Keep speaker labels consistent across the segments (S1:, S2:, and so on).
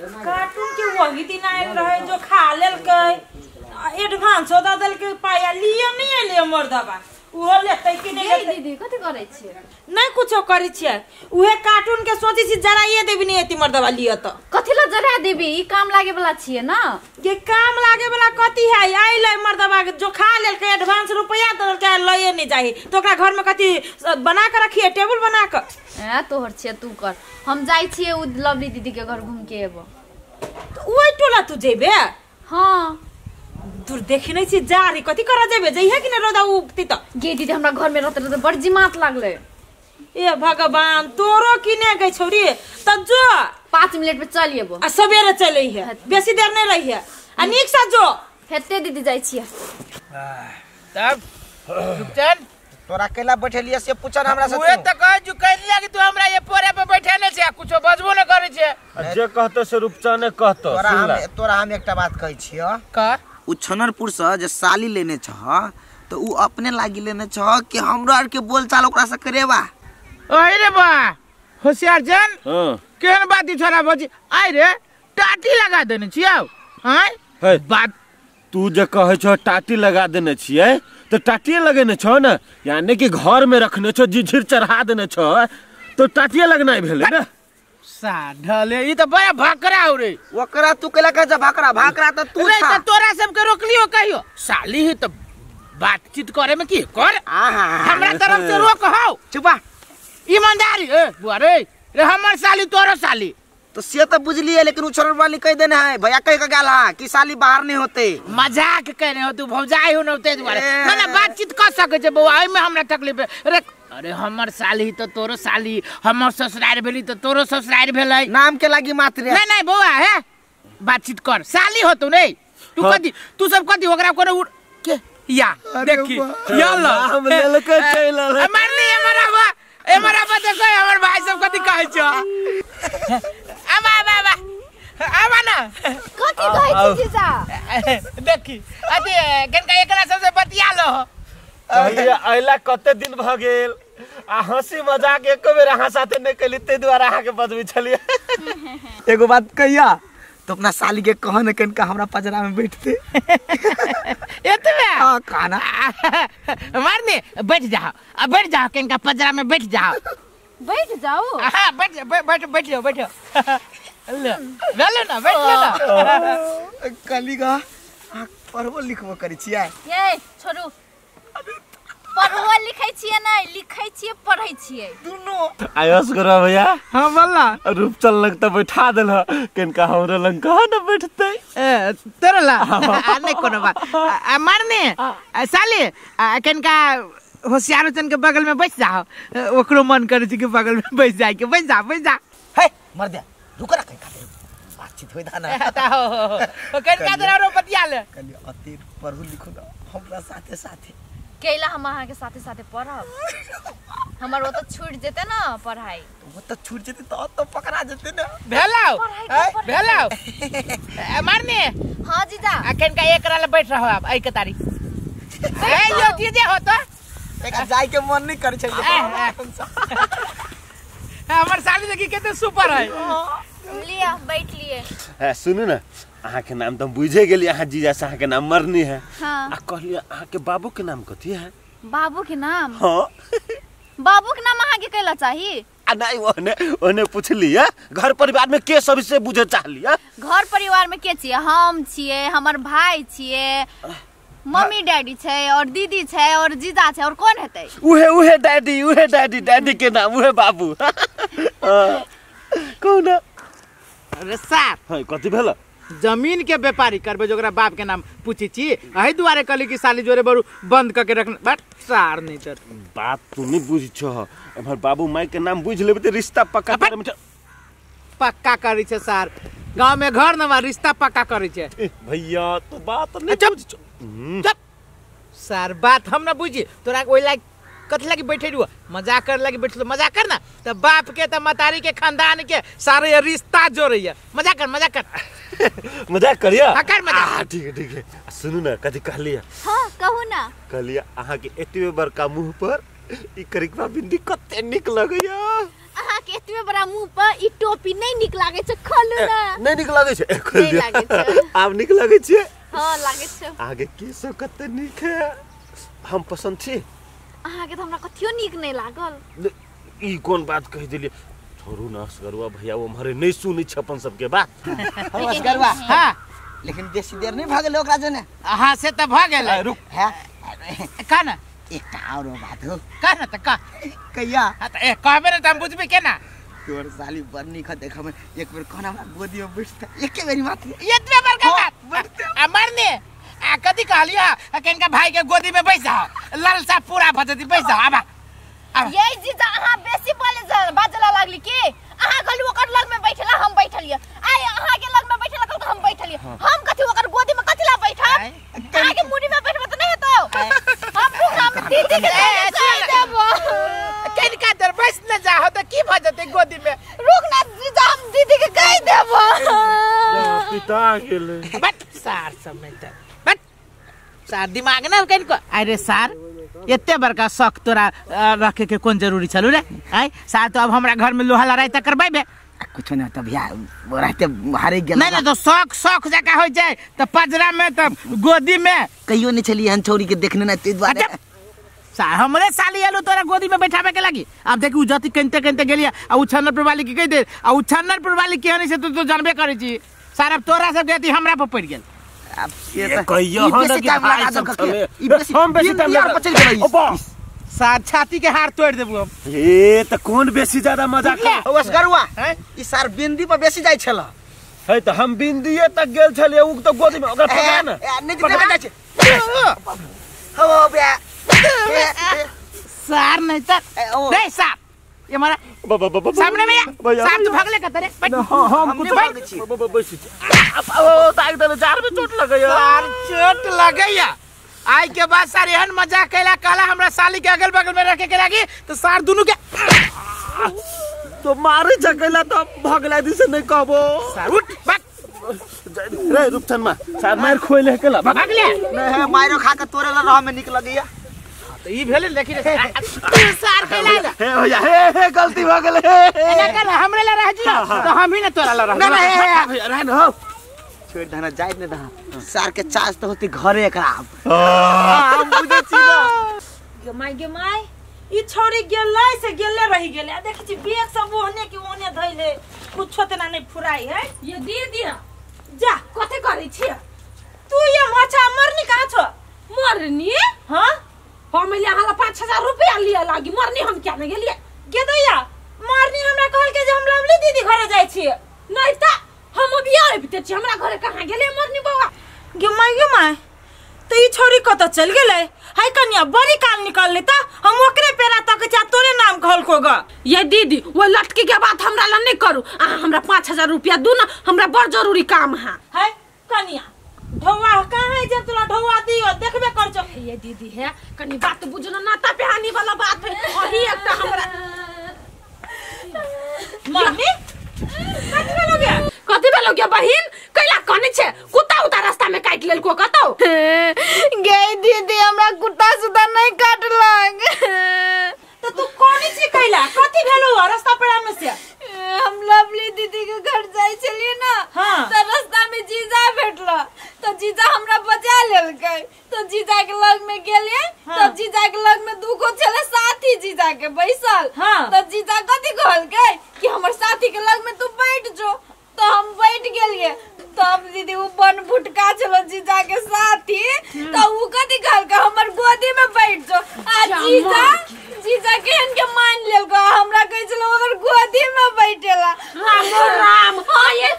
S1: Cartoon के वही दिन आयल रहे जो खा लेलकै एडवांस दऽ देलकै पाया लिअ नहीं एलियै मर्दबा उहो लेतै कि नहीं लेतै।
S2: दीदी कथि करै छियै?
S1: नहीं कुछो करै छियै उहे कार्टून के सोचै छी जराइए देबी नहीं एती मर्दबा लिअ त।
S2: कथि ल जरा देबी? ई काम लागे वाला छियै ना।
S1: ये काम लागे वाला कथि है? आइलै मर्दबा के जो खा लेलकै एडवांस रुपया दऽ देलकै लए नहीं जाही तो ओकरा घर में कथि बना के रखिए टेबुल बना के।
S2: ए तोहर छियै तू कर, हम जाइ छियै उ लवली दीदी के घर घूम के एबो।
S1: तो ओइ टोला तू जेबे?
S2: हां
S1: दूर देखि नहीं छी जा रही कथि करा जेबे जइहे कि न रौदा उगती त।
S2: गे दीदी हमरा घर में रहते रहते बड़ जिमात लागले।
S1: ए भगवान तोरो किने गई छौरी त जो
S2: 5 मिनट में चल एबो
S1: आ सबेरे चलै है बेसी देर नहीं रही है आ नीक से जो
S2: हेते दीदी जाइ छियै।
S3: तब रुकचन
S4: तोरा अकेला बैठलिए से पूछन हमरा से।
S3: उहे त कह जो कहलिया कि तू हमरा ये पोरे पे बैठेले छै कुछो बजबो न करै छै।
S5: जे कहतो से रुपचने कहतो।
S4: तोरा हम एकटा बात कहै छियो
S3: का
S4: उ छनरपुर से जे साली लेने छह तो उ अपने लागी लेने छह कि हमरो आर के बोलचाल ओकरा से करेबा।
S3: ओए रे बा होशियार जन हां केहन बात छोरा भौजी आइ रे टाटी लगा देने छियौ। हां बात
S5: तू जे कहै छह टाटी लगा देने छियै तो टाटिए लगेने छह ना, यानी कि घर में रखने छह झिझिर चढ़ा देने छह तो टाटिए लगनाइ भेलै ना।
S3: साढले ई त बड़ा भाकरा हो रे।
S4: ओकरा तू केला कह भाकरा भाकरा त तू
S3: रे त तोरा सब के रोकलियो कहियो साली ही त बातचीत करे में की कर हमरा तरफ से रोक हो।
S4: चुपा
S3: ईमानदारी ए बुआ रे रे हमर साली तोरो साली
S4: तो से त बुझलिए लेकिन उ छोरन वाली कह देने है भैया कह के गेल हां कि साली बाहर नहीं होते।
S3: मजाक करे हो तू भौजाई हो न ते दुआरे ना ना बातचीत कर सके छे बौआ एमे हमरा तकलीफ रे। अरे हमर साली तो तोरो साली हमर ससुरार भेली तो तोरो ससुरार भेलै
S4: नाम के लागी मात्र।
S3: नहीं नहीं बौआ है बातचीत कर साली हो तू नहीं तू कथि तू सब कथि ओकरा कोनो के या देखी या
S5: हम लेलकै चल
S3: मारनी हमरा बा ए मरा बा देखो हमर भाई सब कथि कहै छौ। आबा आबा आबा आबा ना
S2: कथि कहै छी जीजा?
S3: देखी अथि कनका एकरा सब से बतिया लो।
S5: कहलिए अइला कते दिन भ गेल आ हंसी मजाक एको बेर अहाँ साथे नहीं कैली तै दुआरे अहाँ के बजबै छलियै।
S4: एगो बात कहिया तो अपना साली के कह न कनका हमरा पजरा में बैठते
S3: एतबे।
S4: हां खाना
S3: मारने बैठ जाओ आ बैठ जाओ कनका पजरा में बैठ जाओ।
S2: बैठ जाओ?
S3: हां बैठ बैठ बैठ जाओ बैठो ले ले ना बैठ ले ना।
S4: कली गा पढ़बो लिखबो करै छियै?
S2: ये छोड़ू पढ़बो लिखै छियै नहीं लिखै छियै पढ़ै छियै दुनो।
S5: आयस करो भैया।
S3: हां बोलना
S5: रूपचन लग त बैठा देल कनका हमरो लग कह न बैठतै
S3: ए तोरा ला नहीं कोनो बात। आ मारने साले कनका होशियार चन के बगल में बैठ जाओ ओकरो मन करे छै कि बगल में बैठ जाय के बैठ जा बैठ जा।
S4: हे मर दे रुक रख खातिर बातचीत होय ना
S3: ता हो कनका तोरा रो बतिया ले।
S4: कली अति पढ़ू लिखू ना हमरा साथे साथे
S2: केला हम अहाँ के साथे साथे पढ़ब हमर वो तो छूट जेते ना पढ़ाई।
S4: वो तो छूट जेते तो पकड़ा जेते ना।
S3: भेलाओ भेलाओ मारने।
S2: हां जीजा
S3: आ कनका एकरा ले बैठ रहो आप आई के तारी ए यो जीजे हो तो
S4: एक जाय के मन नहीं कर छै।
S3: हमर साली देखी केते सुपर है।
S2: लिया बैठ लिए।
S5: ए सुनू ना अहाँ के नाम तो बुझे गेली अहाँ जीजा से अहाँ के नाम मरनी है।
S2: हाँ।
S5: आ कहलिए अहाँ के बाबू के नाम कथी है?
S2: बाबू के नाम?
S5: हाँ
S2: बाबू के नाम अहाँ के कैला चाही?
S5: आ नहीं ओने ओने पूछली है घर परिवार में के सब से बुझे चाहली है।
S2: घर परिवार में के छियै? हम छियै हमर भाई छियै मम्मी डैडी छै और दीदी छै और जीजा छै और कौन हेतै?
S5: उहे उहे डैडी उहे डैडी डैडी के नाम उहे बाबू। कौन?
S3: अरे साहब
S5: हां कथी भेल?
S3: जमीन के व्यापारी करबे जो ओकरा बाप के नाम पूछी छी एही दुआरे कहली कि साली जोरे बरू बंद करके रखना बट सार नहीं तर
S5: बात तू नहीं बुझ छह हमर बाबू माई के नाम बुझ लेबे त रिश्ता पक्का करे में
S3: पक्का करै छै सार गांव में घर न रिश्ता पक्का करै छै।
S5: भैया तो बात नहीं बुझ
S3: चुप सार बात हम ना बुझी तोरा ओइ लायक कथी लागी बैठे रहो मजाक कर लागी बैठलो मजाक कर ना त बाप के त मतारी के खानदान के सारे रिश्ता जोड़ैया मजाक कर मजाक कर
S5: मजाक करिया।
S3: हां कर मजाक।
S5: ठीक है ठीक है। सुनू ना कथी कहलिया?
S2: हां कहू ना।
S5: कहलिया अहाँ के एतबे बड़का मुंह पर ई करिकवा बिंदी कते निक लगैया।
S2: अहाँ के एतबे बड़ा मुंह पर ई टोपी नहीं निक लागे छै खोलू ना।
S5: नहीं निक लागे छै, खोल
S2: नहीं
S5: दिया।
S2: लागे छै।
S5: आब निक लागे छै?
S2: हां लागे छै।
S5: आगे की सब कते नीक है, हम पसंद छी।
S2: अहाँ के त हमरा कथियो नीक नहीं लागल।
S5: ई कोन बात कहि देलियै? छोड़ू ना असगरुआ भैया, वो हमारे नहीं सुनै छै अपन सबके बात।
S4: हम असगरुआ
S3: हां,
S4: लेकिन बेसी देर नहीं भऽ गेलै ओकरा जने।
S3: हां से त भऽ गेलै।
S5: रुक
S4: है
S3: का ना
S4: एकटा औरो बात हो।
S3: का ना त का
S4: कहिया?
S3: हां त ए कहबे न त हम बुझबे केना।
S4: तोर साली बड़ नीक है देखऽ में, एक बेर कोना हमरा गोदी में बैठता, एके बेरी मात्र
S3: एतबे बड़का बात आ मरने आ कथी कहलिया कनिका भाई के गोदी में बैस जाओ, लालसा पूरा भ जती, बैस जाओ। आबा
S2: ये जीजा अहाँ बेसी बोले बाजला लागली की अहाँ कहलु ओकर लग में बैठला हम बैठलिए, आय अहाँ के लग में बैठला कहलु हम बैठलिए, हम कथी ओकर गोदी में कथी ला बैठब? अहाँ के मुड़ी में बैठब त नहीं हेतौ। हम रुक हम दीदी के कह देबो
S3: कनिका देर बैस न जाहो त की भ जते गोदी में।
S2: रुक ना जीजा हम दीदी के कह देबो।
S5: पिता गेलै
S3: बट सार सब नहीं त बट सार दिमाग ना कनिको। अरे सार एते बड़का शौक तोरा रखे के कोन जरूरी छलू रे? आय सार तो अब हमरा घर में लोहा लड़ाई त करबेबे।
S4: कुछो ना त भैया रहते हारे गेल।
S3: नहीं ना तो शौक शौक जका हो जाए त पजरा में त गोदी में
S4: कहियो नहीं छली हन छोरी के देखने ना ते दुआरे।
S3: सार हमरे साली आलू तोरा गोदी में बैठावे के लागी। अब देखी उ जति कनते कनते गेलिया आ उ छन्नरपुर वाली की कह दे, आ उ छन्नरपुर वाली के हनी से तू तो जानबे करै छी। सार अब तोरा सब के हमरा पर पड़ गेल।
S4: अब
S5: ये कहियो हम
S4: बेसी टाइम लगा दो कके, ई बेसी
S5: हम बेसी टाइम लगा
S4: पचल गेलै।
S5: ओ
S3: सार छाती के हार तोड़ देबू हम।
S5: ए त कोन बेसी ज्यादा मजा कर
S4: ओ असगरुआ ई सार बिंदी पर बेसी जाय छल।
S5: है त हम बिंदीए तक गेल छलिए, उ त गोदी में ओकरा पकड़ा ना
S4: नहीं देखे जाय छै। हो बे
S3: सार नहीं त नहीं सार ये मारा सामने में सार तू भागले कत रे?
S5: हम कुछ भाग छी बैस छी। ओ ताक देले जार में चोट लगैया।
S3: सार चोट लगैया। आई के बाद सार एहन मजाक कैला कहला हमरा साली के अगल बगल में रखे के लागी तो सार दुनु के
S5: तो मारे जकैला तो भगला दिसे नहीं कहबो।
S3: सार उठ भाग
S5: रे रूपचन मा सार मार खोइले केला
S3: भागले
S4: नहीं है मारो खा के तोरे ला रह में निक लगैया।
S3: तो ई भेले देखि रे सार कैला
S5: हे भैया हे हे गलती भ गेल। हे
S3: एना कर हमरे ला रह जी तो हम ही ना तोरा ला रह
S4: ना
S5: ना भैया रह न हो
S4: छोड़ दना जाय ने दहा सार के चार्ज तो होती घरे एकरा। हम बुझै छी ना
S1: गे my गे my ई छोरी गेलै से गेले रहि गेलै। आ देखै छी बैग सब ओहने के ओहने धइले, कुछो तेना नहीं फुराई है।
S6: ये दीदी
S1: जा
S6: कथि करै छी
S1: तू? ये मछा मरनी कहाँ छो?
S6: मरनी
S1: हां
S6: हम अइले अहाँ ला 5000 रुपया लिया लागी मरनी हम क्या नहीं गेलिए
S1: गे दैया मरनी हमरा कहल के जे हम लवली दीदी घरे जाय छी।
S6: नहीं त हम अभी आबिते छी, हमरा घरे कहाँ गेले मरनी बौआ?
S1: गे my गे my त ई छोरी कत चल गेलै? हाय कन्या बड़ी काल निकलले त हम ओकरे पेरा तक चा तोरे नाम कहलको ग।
S6: ये दीदी वो लटकी के बात हमरा ला नहीं करू, अहाँ हमरा 5000 रुपया दू ना, हमरा बड़ जरूरी काम है।
S1: हाय कन्या ढौआ कहाँ है जे तोरा ढौआ दियो देखबे कर छो।
S6: ये दीदी है कनी बात बुझना नाता पेहानी वाला बात है वही एकटा हमरा
S1: मम्मी कथि भेलो गे?
S6: कथि भेलो गे बहिन? कैला कने छे कुत्ता उता रास्ता में काट लेलको कतौ?
S2: गे दीदी हमरा कुत्ता सुता नहीं काटलक।
S1: त तू कोनी छी कैला कथि भेलो रास्ता पेड़ा में से?
S2: हम लवली दीदी के घर जाय छलिए ना।
S1: हाँ।
S2: त रास्ता में जीजा भेटला त जीजा हमरा बचा लेलकै त जीजा के लग में गेलिए।
S1: हाँ।
S2: त जीजा के लग में दुगो छले साथी जीजा के बैसल।
S1: हाँ।
S2: त जीजा कथि कहलकै कि हमर साथी के लग में तू बैठ जो, तो हम बैठ गेलिए। तब दीदी उ बन भुटका छलो जीजा के साथी त उ कथि कहलकै हमर गोदी में बैठ जो। आ जीजा जीजा केहन के मान लेलको हमरा कहै छलो ओकर गोदी में बैठेला।
S6: राम राम हां ये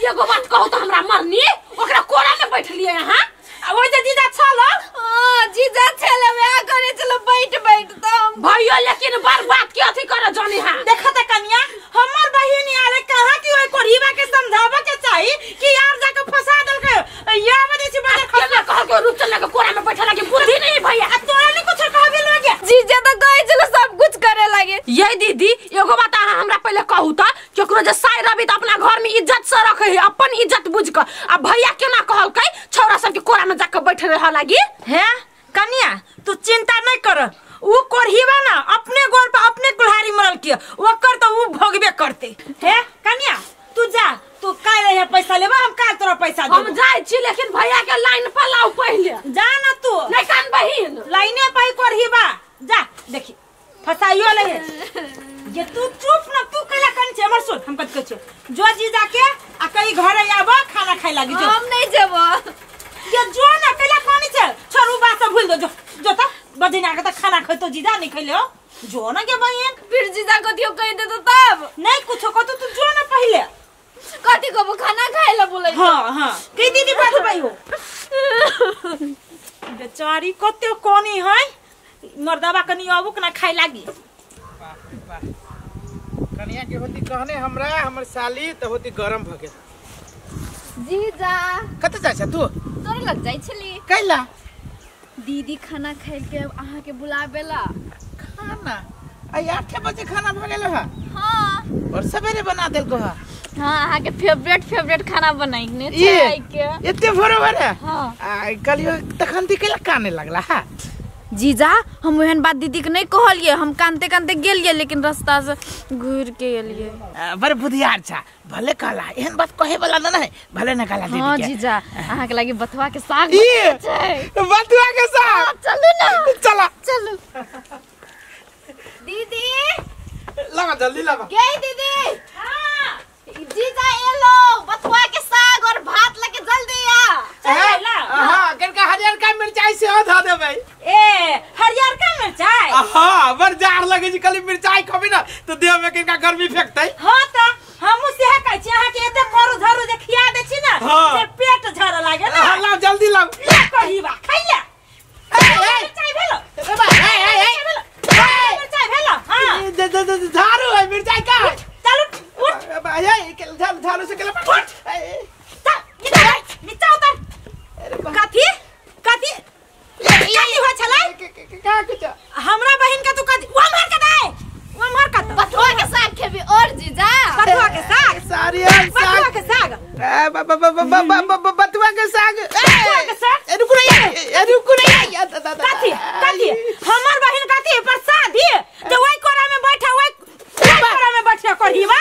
S6: एगो बात कहू त हमरा मरनी ओकरा कोरा में बैठलिए अहाँ?
S1: आ ओइ जे जीजा छल?
S2: हां जीजा छले वएह करे छलो बैठ बैठ त हम
S6: भैया लेकिन बड़ बात के अथी कर जानी हां।
S1: देख त कन्या हमर बहिन आले कहां कि ओइ कोरीबा के समझाबे के चाही कि यार जाके फंसा देलकै या बजे छी बाजार
S6: केना कहलको रूपचंद के कोरा में बैठला के बुद्धि नहीं भैया।
S1: आ तोरा नहीं कुछ कहबे लगे?
S2: जीजा त कहै छलो सब कुछ करे लागे।
S6: ये दीदी एगो बात अहाँ हमरा पहले कहू त केकरो जे साय रवि त अपना घर में इज्जत से रखे है अपन इज्जत बुझ के, आ भैया केना कहलकै छौरा सब के कोरा में जाके बैठ रह लागी?
S1: हे कन्या तू चिंता नहीं कर, उ कोरहीबा ना अपने गोर पर अपने कुल्हाड़ी मरल के ओकर तो उ भोगबे करते। हे कन्या तू जा, तू काल रहे पैसा लेबा, हम काल तोरा पैसा देबो।
S6: हम जाय छी लेकिन भैया के लाइन पर लाउ पहिले।
S1: जा ना तू
S6: नहीं कान बहिन
S1: लाइने पर कोरहीबा जा। देखी फसाइयो ले ये तू चुप ना, तू कैला कन छे हमर सुन, हम कत कहै छियो जो जीजा के आ कई घर आबो खाना खाइ लागी जो।
S2: हम नहीं जेबो।
S1: ये जो ना कैला कनी छे छोरू बात सब भूल दो, जो जो त बदिना के त खाना खैतो जीजा नहीं खैले हो जो ना के बहिन।
S2: फिर जीजा कथियो कह देतो तब
S1: नहीं कुछो कतो, तू जो ना पहिले
S2: कथि कहबो खाना खाइ ला बोलै।
S1: हां हां के दीदी बात भाई हो बेचारी कते कोनी है मर्दबा कनी आबो के ना खाइ लागी।
S3: कनिया के होती कहने हमरा हमर साली त होती गरम भ गेल।
S2: जीजा
S3: कत जाय छ तू?
S2: तोरे लग जाय छली।
S3: कैला?
S2: दीदी खाना खाइ के अहाँ के बुलाबेला।
S3: खाना आई 8 बजे खाना भ गेल ह?
S2: हां
S3: और सवेरे बना देलको ह।
S2: हां अहाँ के फेवरेट फेवरेट खाना बनाइने छै के
S3: एते बरोबर है।
S2: हां
S3: आ कलियो तखन दी कैला काने लगला हा?
S2: जीजा हम ओहन बात दीदी के नहीं कहलिए, हम कानते कानते गेलिए लेकिन रास्ता से घूर के एलिए।
S3: बड़ बुधियार छा, भले कहला एहन बात कहे वाला न है, भले न कहला दीदी
S2: के। हां
S3: के।
S2: जीजा अहाँ के लागी बथुआ के साग छै।
S3: बथुआ के साग?
S2: चलू ना
S3: चला
S2: चलू। दीदी
S3: लगा जल्दी लगा।
S2: गई दीदी। हां जीजा एलो बथुआ के साग और भात लेके जल्दी आ।
S1: चल ला।
S3: हां कनका हरियर का मिरचाई से धऽ देबै।
S1: ए हरियर का मिरचाई?
S3: हां बड़ जार लगे छै, खाली मिरचाई खबी ना तो देह में कनका गर्मी फेंकतै।
S1: हां त हमहु सेहे कहै छी अहाँ के एते करू झरू जे खिया दै छी ना से पेट झर लागे ना।
S3: हां लाउ जल्दी लाउ।
S1: ले कहिबा खाइ ले। ए मिरचाई भेलो।
S3: ए बा ए ए ए
S1: मिरचाई भेलो। हां
S3: झारू है मिरचाई का।
S1: चल उठ
S3: उठ। ए के झारू झारू से केला
S1: उठ। चल निकल नीचा उतर। कथी कथी कथी हो छलै?
S3: का कुछ
S1: हमरा बहिन के तू कथी वो मार के दे वो मार के
S2: बथुआ के साग खेबी और जीजा।
S1: बथुआ के साग
S3: सारी साग
S1: बथुआ के साग
S3: ए ब ब ब ब बथुआ के साग।
S1: बथुआ के साग
S3: ए रुक रे ए रुक रे
S1: कथी कथी हमर बहिन कथी प्रसादी जे ओइ कोरा में बैठा ओइ कोरा में बैठा करहीबा।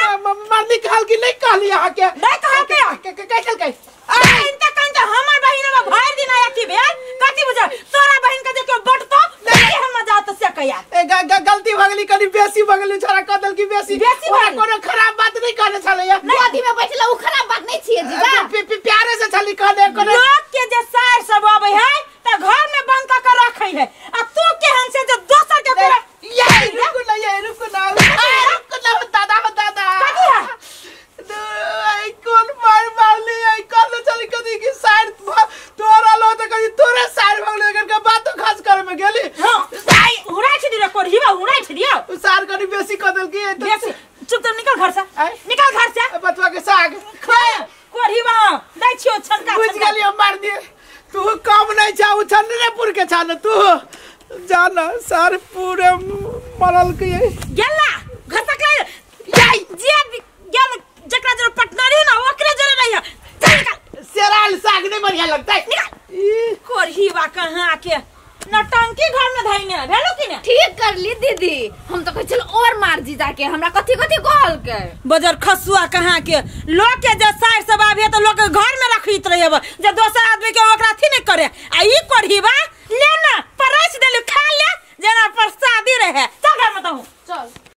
S3: मर्दी कहल कि नहीं कहली अहाँ के?
S1: नहीं कहल के
S3: के के चल के
S1: इंता कंता हमर बहिन में भर दिन आया की भेल कथी बुझ तोरा बहिन के देखियो बटतो नहीं हम मजा त से कया।
S3: ए गलती भ गेली कनी बेसी भ गेली छोरा कह देल की बेसी
S1: बेसी
S3: ओरा कोनो खराब बात नहीं कहने छलै।
S2: गोदी में बैठला उ खराब बात नहीं छिए जीजा।
S3: प्यारे से छली कहने कोनो
S1: लोग के जे सार सब आबै है त घर में बंद क के रखै है आ तू केहन से जे दोसर के कोरा
S3: ये रुक ना ये रुक ना रुक ना दादा हो दादा
S1: कथी है
S3: आई कोन मार मारली आई कहले चली कदी की साइड तोरा लो त कदी तोरे साइड भगले कर के बात तो खास करे में गेली।
S1: हां आई उड़ाई छ दियो कोरहीबा उड़ाई छ दियो
S3: उ सार कनी बेसी क देल की
S1: बेसी। चुप त निकल घर से निकल घर से।
S3: बथुआ के साग
S1: कोरहीबा दै छियो छनका
S3: बुझ गेली हम मार दिए। तू कम नहीं छा उ छनरेपुर के छा न तू जाना सार पूरे मरल के
S1: गेला घसक ले जाई जे गेल जकरा जरे पटनारी ना ओकरे जरे रहिया। चल निकल।
S3: सेराल साग नहीं बढ़िया लगता है।
S1: निकल कोरहीबा कहां के नौटंकी घर में धइने भेलो की ने?
S2: ठीक कर ली दीदी, हम तो कहै छल और मार जीजा के हमरा कथि कथि कहल के
S1: बजर खसुआ कहां के लोग के जे सार सब आबे त लोग के घर में रखित रहिए जे दोसर आदमी के ओकरा थी नहीं करे आ ई कोरहीबा ले ना परस देलु खा ले जेना प्रसादी रहे। चल घर में तहु
S2: चल।